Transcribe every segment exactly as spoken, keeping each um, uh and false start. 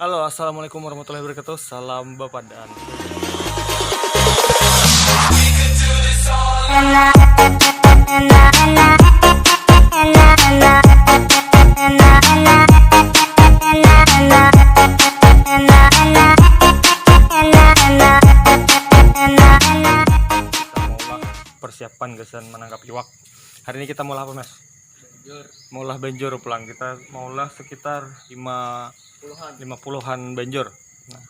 Halo, assalamualaikum warahmatullahi wabarakatuh. Salam bapadan. Kita maulah persiapan gasan menangkap iwak. Hari ini kita maulah apa, Mas? Banjur. Maulah banjur pulang. Kita maulah sekitar lima puluhan. Lima puluhan banjur. Nah,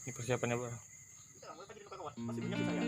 ini persiapannya, Bro. Masih banyak sih saya.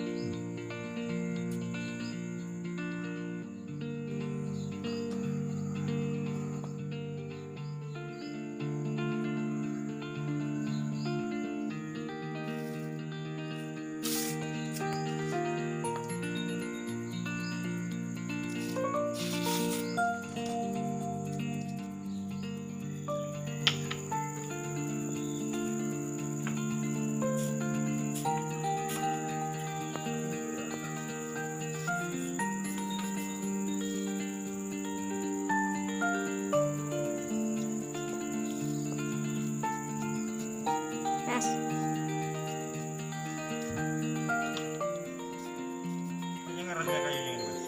Ini ngarannya kayak gini, Mas.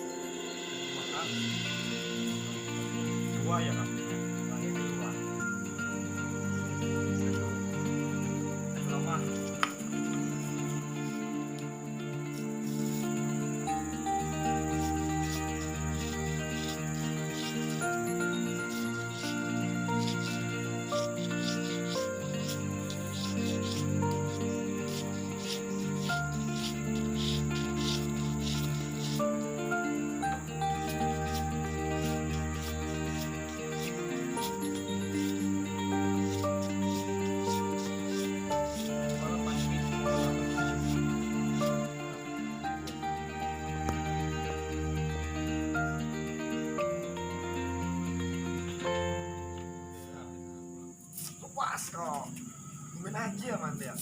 Dua ya, Kak? Dua. Lemah. Puas kok. Tungguin aja mati ya.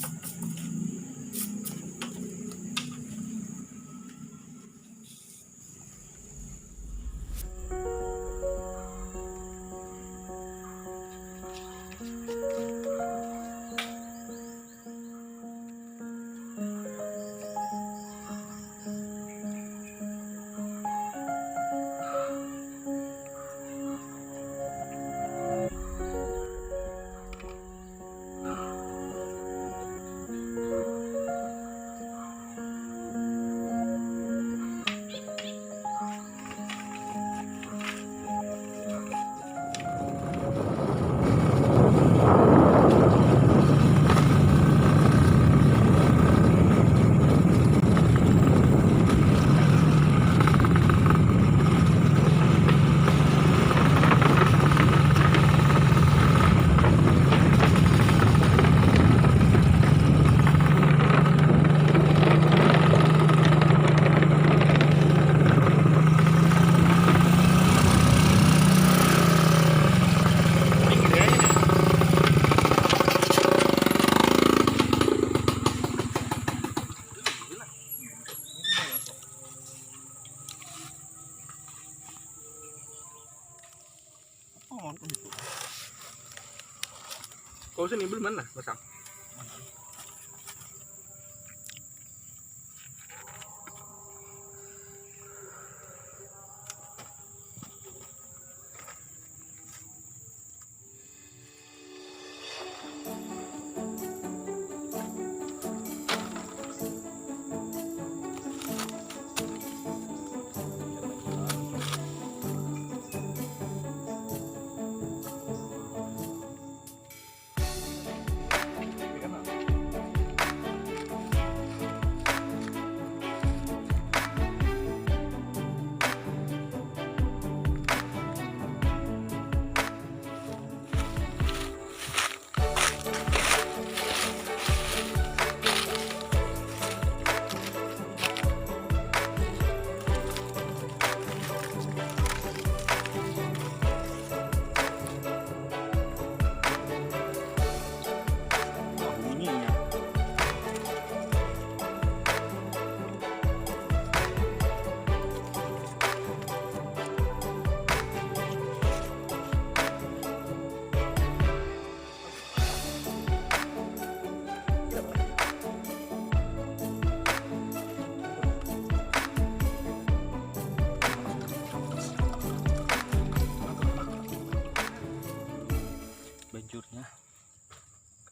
Kau sini belum mana, Basang?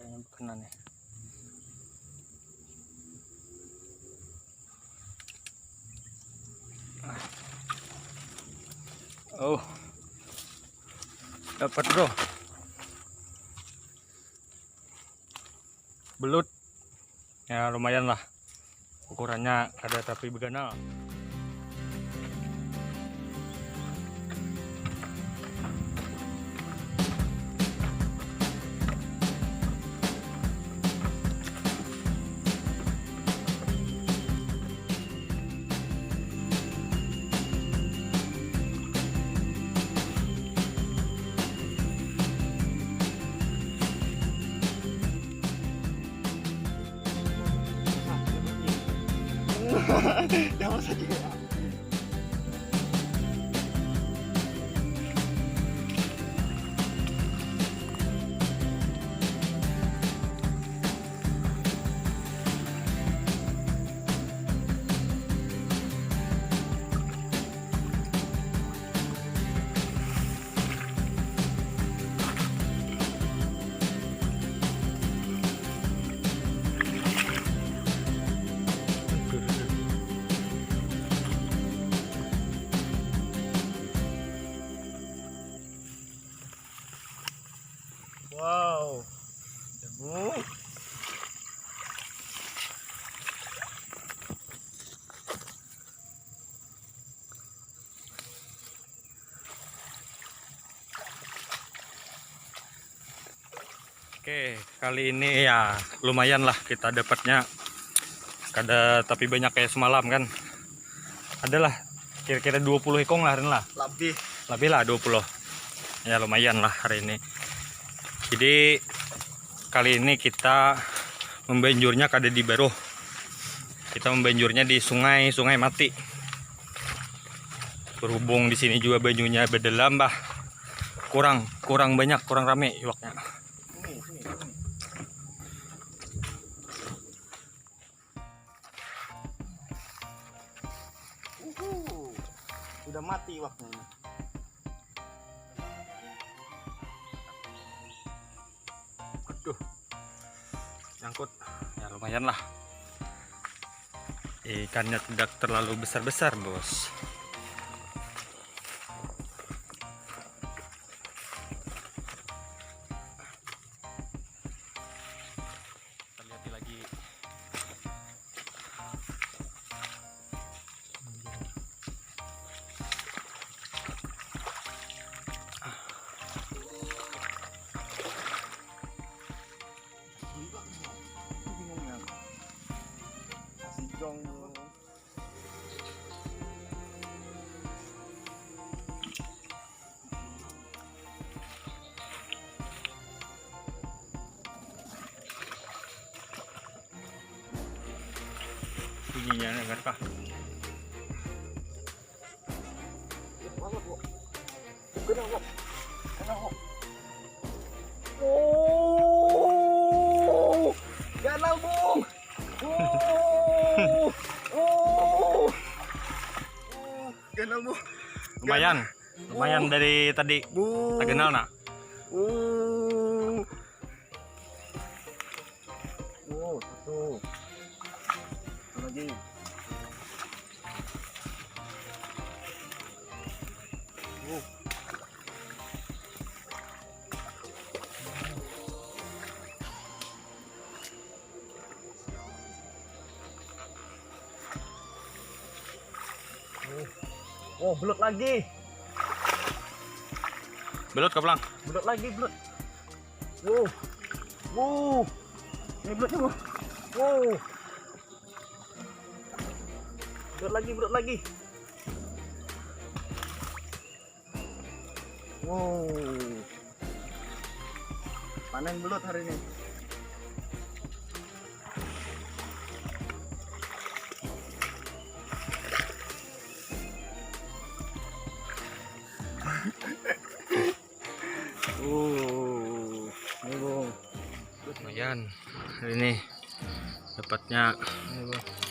Kayaknya kena nih. Oh, dapat, bro. Belut. Ya, lumayan lah. Ukurannya kada tapi beganal. Jangan saja. Wow, jagung. Oke, kali ini ya lumayan lah kita dapatnya. Kada tapi banyak kayak semalam kan. Adalah kira-kira dua puluh ikung lah, Rin lah. Lebih. Lebih lah dua puluh. Ya lumayan lah hari ini. Jadi kali ini kita membanjurnya kada di baruh. Kita membanjurnya di sungai, Sungai Mati. Berhubung di sini juga banyunya bedalam, bah. Kurang, kurang banyak, kurang rame iwaknya. Uhuh. Udah mati iwaknya ini. Aduh. Nyangkut. Ya lumayan lah. Ikannya tidak terlalu besar-besar, bos. Kita lihat lagi. Bingung ya. Masih jong. Bunyinya agak kah? Oh, ganal, Bung. Oh, oh. Ganal, Bung. Lumayan. Lumayan dari tadi. Taganal, nak. Oh. Oh, satu. Satu lagi. Uh. Oh, belut lagi. Belut, kaplang. Belut lagi, belut. Wow. Wow. Ini belutnya, wow. Wow. Belut lagi, belut lagi. Wow. Panen belut hari ini. Oh, ini, Bung. Lumayan hari ini dapatnya. Ini, Bung.